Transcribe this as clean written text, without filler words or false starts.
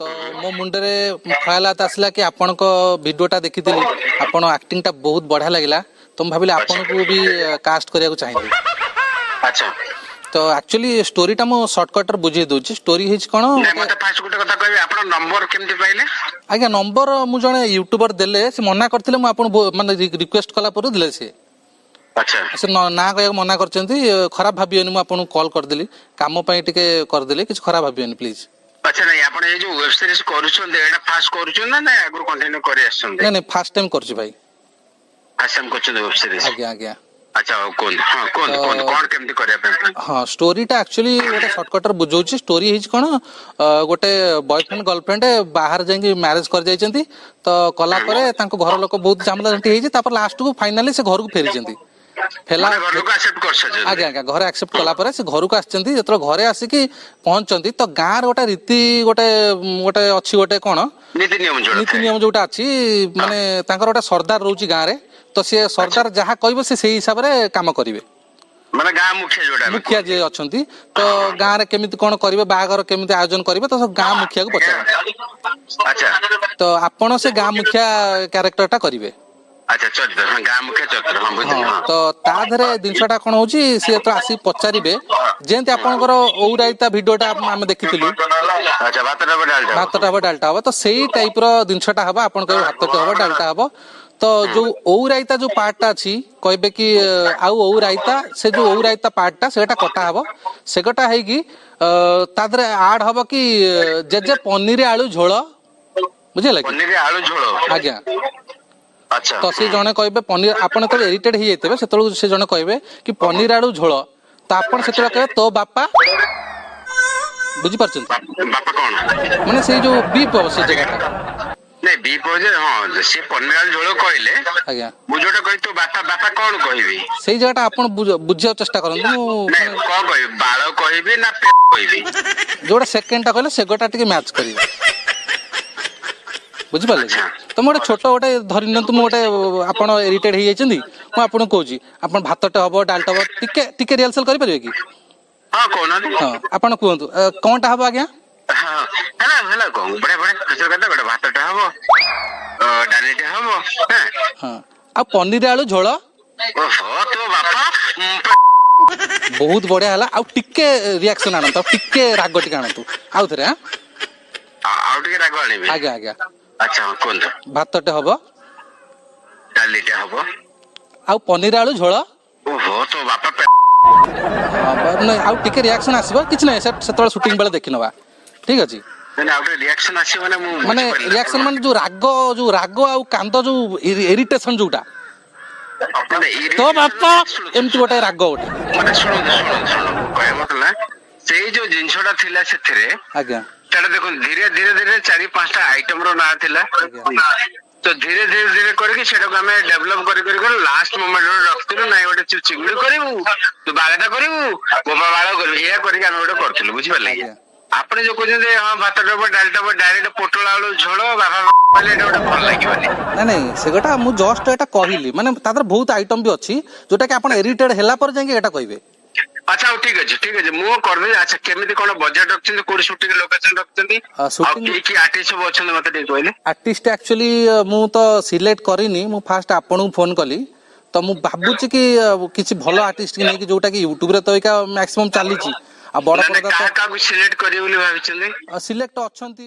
ତ ମୋ ମୁଣ୍ଡରେ ଖୟାଲାତ ଆସିଲା କି ଆପଣଙ୍କ ଭିଡ଼ିଓଟା ଦେଖିଥିଲି, ଆପଣ ଆକ୍ଟିଂଟା ବହୁତ ବଢ଼ିଆ ଲାଗିଲା, ତ ମୁଁ ଭାବିଲି ଆପଣଙ୍କୁ ବି କାଷ୍ଟ କରିବାକୁ ଚାହିଁଲି। ତ ଆକ୍ଚୁଆଲି ଷ୍ଟୋରିଟା ମୁଁ ସର୍ଟକଟ୍ରେ ବୁଝେଇ ଦଉଛି। ଷ୍ଟୋରି ହେଇଛି କ'ଣ? ନାଇଁ, ମତେ ଫାଷ୍ଟ ଗୋଟେ କଥା କହିବେ, ଆପଣ ନମ୍ବର କେମିତି ପାଇଲେ? ଆଜ୍ଞା, ନମ୍ବର ମୁଁ ଜଣେ ୟୁଟ୍ୟୁବର ଦେଲେ। ସେ ମନା କରିଥିଲେ, ମୁଁ ଆପଣଙ୍କୁ ମାନେ ରିକ୍ୱେଷ୍ଟ କଲା ପରେ ଦେଲେ ସେ। ସେ ନାଁ କହିବାକୁ ମନା କରିଛନ୍ତି। ଖରାପ ଭାବିବେନି, ମୁଁ ଆପଣଙ୍କୁ କଲ୍ କରିଦେଲି, କାମ ପାଇଁ ଟିକେ କରିଦେଲି, କିଛି ଖରାପ ଭାବିବେନି ପ୍ଲିଜ। ଆଚ୍ଛା, ନାଇଁ, ଆପଣ ଏଇ ଯୋଉ ୱେବ ସିରିଜ କରୁଛନ୍ତି, ଏଇଟା ଫାଷ୍ଟ କରୁଛନ୍ତି ନା ନାଇଁ ଆଗରୁ କଣ୍ଟିନ୍ୟୁ କରି ଆସିଛନ୍ତି? ନାଇଁ, ଫାଷ୍ଟ ଟାଇମ୍ କରୁଛି ଭାଇ। ଫାଷ୍ଟ ଟାଇମ୍ କରୁଛନ୍ତି ୱେବ ସିରିଜ? ଆଜ୍ଞା। ଆଚ୍ଛା, ହଉ କୁହନ୍ତୁ, ହଁ କୁହନ୍ତୁ। କୁହନ୍ତୁ, କଣ କେମିତି କରିବା ପାଇଁ? ହଁ, ଷ୍ଟୋରିଟା ଆକ୍ଚୁଆଲି ଗୋଟେ ସର୍ଟକଟ୍ରେ ବୁଝଉଛି। ଷ୍ଟୋରି ହେଇଛି କ'ଣ, ଗୋଟେ ବୟଫ୍ରେଣ୍ଡ ଗର୍ଲଫ୍ରେଣ୍ଡ ବାହାରେ ଯାଇକି ମ୍ୟାରେଜ କରିଯାଇଛନ୍ତି। ତ କଲା ପରେ ତାଙ୍କ ଘର ଲୋକ ବହୁତ ଝାମେଲା ଝାଣ୍ଟି ହେଇଛି। ତାପରେ ଲାଷ୍ଟକୁ ଫାଇନାଲି ସେ ଘରକୁ ଫେରିଛନ୍ତି। ଫେଲା ମାନେ ଘର ଲୋକ ଆକ୍ସେପ୍ଟ କରିସାରିଛନ୍ତି? ଆଜ୍ଞା, ଘରେ ଆକ୍ସେପ୍ଟ କଲା ପରେ ସେ ଘରକୁ ଆସିଛନ୍ତି। ଯେତେବେଳେ ଘରେ ଆସିକି ପହଞ୍ଚନ୍ତି, ତ ଗାଁର ଗୋଟେ ରୀତି ଗୋଟେ ଅଛି, ଗୋଟେ କ'ଣ ନୀତି ନିୟମ ଯୋଉଟା ନୀତି ଥାଏ। ନିୟମ ଯୋଉଟା ଅଛି, ମାନେ ତାଙ୍କର ଗୋଟେ ସର୍ଦ୍ଦାର ରହୁଛି ଗାଁରେ, ତ ସିଏ ସର୍ଦ୍ଦାର ଯାହା କହିବ ସେ ସେଇ ହିସାବରେ କାମ କରିବେ। ମାନେ ଗାଁ ମୁଖିଆ ଯୋଉଟା ଆମେ ମୁଖିଆ ଯିଏ ଅଛନ୍ତି, ତ ଗାଁରେ କେମିତି କ'ଣ କରିବେ, ବାହାଘର କେମିତି ଆୟୋଜନ କରିବେ, ତ ସବୁ ଗାଁ ମୁଖିଆକୁ ପଚାରନ୍ତି। ତ ଆପଣ ସେ ଗାଁ ମୁଖିଆ କ୍ୟାରେକ୍ଟରଟା କରିବେ। ଆଚ୍ଛା, ଚରିତ୍ର, ହଁ, ଗାଁ ମୁଖିଆ ଚରିତ୍ର, ହଁ, ବୁଝିଲି, ହଁ। ତ ତା ଦେହରେ ଜିନିଷଟା କ'ଣ ହଉଛି, ସିଏ ଯେତେବେଳେ ଆସିକି ପଚାରିବେ, ଯେମିତି ଆପଣଙ୍କର ଓଉ ରାଇତା ଭିଡିଓଟା ଆମେ ଦେଖିଥିଲୁ। ଆଚ୍ଛା, ଭାତଟା ହବ ଡାଲଟା ହବ। ଭାତଟା ହବ ଡାଲଟା ହବ, ତ ସେଇ ଟାଇପର ଜିନିଷଟା ହବ। ଆପଣ କହିବେ ଭାତଟା ହବ ଡାଲଟା ହବ। ତ ଯୋଉ ଓଉ ରାଇତା ଯୋଉ ପାର୍ଟଟା ଅଛି, କହିବେ କି ଆଉ ଓଉ ରାଇତା, ସେ ଯୋଉ ଓଉ ରାଇତା ପାର୍ଟଟା ସେଇଟା କଟା ହବ। ସେ କଟା ହେଇକି ତା ଦେହରେ ଆଡ୍ ହବ କି ଜେଜେ ପନିର ଆଳୁ ଝୋଳ, ବୁଝିଲା କି? ପନିର ଆଳୁ ଝୋଳ? ଆଜ୍ଞା। ତ ସେ ଜଣେ କହିବେ ପନିର, ଆପଣ ଯେତେବେଳେ ଇରିଟେଡ୍ ହେଇଯାଇଥିବେ, ସେତେବେଳକୁ ସେ ଜଣେ କହିବେ କି ପନିର ଆଳୁ ଝୋଳ, ତ ଆପଣ ସେତେବେଳେ କହିବେ ତୋ ବାପା, ବୁଝିପାରୁଛନ୍ତି? ବାପା କଣ? ମାନେ ସେଇ ଯୋଉ ବିପ୍ ହବ ସେ ଜାଗାଟା। ନାଇଁ, ବିପ୍ ଯେ, ହଁ, ସେ ପନିର ଆଳୁ ଝୋଳ କହିଲେ। ମୁଁ ଯୋଉଟା କହିବି ତୋ ବାପା, ବାପା କଣ କହିବି? ସେଇ ଜାଗାଟା ଆପଣ ବୁଝିବାକୁ ଚେଷ୍ଟା କରନ୍ତୁ ମୁଁ। ନାଇଁ, କଣ କହିବି, ବାଳ କହିବି ନା କହିବି? ଯୋଉଟା ସେକେଣ୍ଡଟା କହିଲେ, ସେଗୋଟା ଟିକେ ମ୍ୟାଚ୍ କରିବ, ବୁଝିପାରିଲେ କି? ତ ମୁଁ ଗୋଟେ ଛୋଟ ଗୋଟେ ଧରି ନିଅନ୍ତୁ, ମୁଁ ଗୋଟେ ଆପଣ ଇରିଟେଡ୍ ହେଇଯାଇଛନ୍ତି, ମୁଁ ଆପଣଙ୍କୁ କହୁଛି, ଆପଣ ଭାତଟେ ହବ ଡାଲଟା ହବ, ଟିକେ ଟିକେ ରିହର୍ସାଲ କରିପାରିବେ କି? ହଁ, କହୁନାହାନ୍ତି। ହଁ, ଆପଣ କୁହନ୍ତୁ, କଣଟା ହବ ଆଜ୍ଞା? ହଁ, ହେଲା ହେଲା, କଣ ବଢିଆ ବଢିଆ ଖୁସିର କଥା। ଗୋଟେ ଭାତଟା ହବ, ଡାଲିଟେ ହବ, ହଁ। ହଁ, ଆଉ ପନିର ଆଳୁ ଝୋଳ। ଓହୋ, ତୋ ବାପା ବହୁତ ବଢିଆ ହେଲା। ଆଉ ଟିକେ ରିଆକ୍ସନ ଆଣନ୍ତୁ, ଆଉ ଟିକେ ରାଗ ଟିକେ ଆଣନ୍ତୁ ଆଉ ଥରେ। ହଁ। ଆଉ ଟିକେ ରାଗ ଆଣିବି? ଆଜ୍ଞା। ଆଚ୍ଛା, ହଁ, କୁହନ୍ତୁ। ଭାତଟେ ହବ, ଡାଲିଟେ ହବ, ଆଉ ପନିର ଆଳୁ ଝୋଳ। ଓହୋ, ତୋ ବାପା ହଁ, ନାଇଁ, ଆଉ ଟିକେ ରିଆକ୍ସନ ଆସିବ। କିଛି ନାହିଁ, ସେତେବେଳେ ସୁଟିଂ ବେଳେ ଦେଖିନବା, ଠିକ ଅଛି? ମାନେ ଆଉ ଟିକେ ରିଆକ୍ସନ ଆସିବ ମାନେ ମୁଁ ମାନେ ବୁଝିପାରିଲିନି। ରିଆକ୍ସନ ମାନେ ଯୋଉ ରାଗ ଆଉ କାନ୍ଦ, ଯୋଉ ଇରିଟେସନ ଯୋଉଟା, ମାନେ ତୋ ବାପା, ଶୁଣନ୍ତୁ, ଏମିତି ଗୋଟେ ରାଗ ଗୋଟେ। ମାନେ ଶୁଣନ୍ତୁ ଶୁଣନ୍ତୁ ଶୁଣନ୍ତୁ, କହିବା ମତଲବ ସେଇ ଯୋଉ ଜିନିଷଟା ଥିଲା ସେଥିରେ, ସେଟା ଦେଖନ୍ତୁ, ଧୀରେ ଧୀରେ ଧୀରେ ଚାରି ପାଞ୍ଚଟା ଆଇଟମ ର ନାଁ ଥିଲା। ତ ଧୀରେ ଧୀରେ ଧୀରେ କରିକି ସେଟାକୁ ଆମେ ଡେଭଲପ କରି କରି କରି ଲାଷ୍ଟ ମୋମେଣ୍ଟ ରଖିଥିଲୁ। ନାଇଁ, ଗୋଟେ ଚିଙ୍ଗୁଡି କରିବୁ, ତୁ ବାଗଟା କରିବୁ, ବୋପା ବାଳ କରିବୁ, ଏଇଆ କରିକି ଆମେ ଗୋଟେ କରିଥିଲୁ, ବୁଝିପାରିଲେ କି? ଆଜ୍ଞା। ଆପଣ ଯୋଉ କହୁଛନ୍ତି ହଁ, ଭାତଟା ହବ ଡାଲିଟା ହବ, ଡାଇରେକ୍ଟ ପୋଟଳ ଆଳୁ ଝୋଳ ବାପା କହିଲେ, ଏଇଟା ଗୋଟେ ଭଲ ଲାଗିବନି। ନାଇଁ ନାଇଁ, ସେଗୋଟା ମୁଁ ଜଷ୍ଟ ଏଟା କହିଲି, ମାନେ ତା ଦେହରେ ବହୁତ ଆଇଟମ ବି ଅଛି, ଯୋଉଟା କି ଆପଣ ଇରିଟେଡ୍ ହେଲା ପରେ ଯାଇକି ଏଟା କହିବେ। ଆଚ୍ଛା, ହଉ, ଠିକ ଅଛି, ଠିକ ଅଛି, ମୁଁ କରିଦେବି। ଆଚ୍ଛା, କେମିତି କଣ ବଜେଟ ରଖିଛନ୍ତି, କୋଉଠି ସୁଟିଂ ଲୋକେସନ ରଖିଛନ୍ତି, ଆଉ ସୁଟିଂ କିଏ କିଏ ଆର୍ଟିଷ୍ଟ ସବୁ ଅଛନ୍ତି, ମତେ ଟିକେ କହିଲେ। ଆର୍ଟିଷ୍ଟ ଆକ୍ଚୁଆଲି ମୁଁ ତ ସିଲେକ୍ଟ କରିନି, ମୁଁ ଫାଷ୍ଟ ଆପଣଙ୍କୁ ଫୋନ କଲି। ତ ମୁଁ ଭାବୁଛି କି କିଛି ଭଲ ଆର୍ଟିଷ୍ଟ ନେଇକି, ଯୋଉଟା କି ୟୁଟ୍ୟୁବରେ ତ ଏଇକା ମ୍ୟାକ୍ସିମମ୍ ଚାଲିଛି ଆଉ ବଡ ନା, ପରଦା କାହା କାହାକୁ ସିଲେକ୍ଟ କରିବେ ବୋଲି ଭାବିଛନ୍ତି? ତ ସିଲେକ୍ଟ ଅଛନ୍ତି।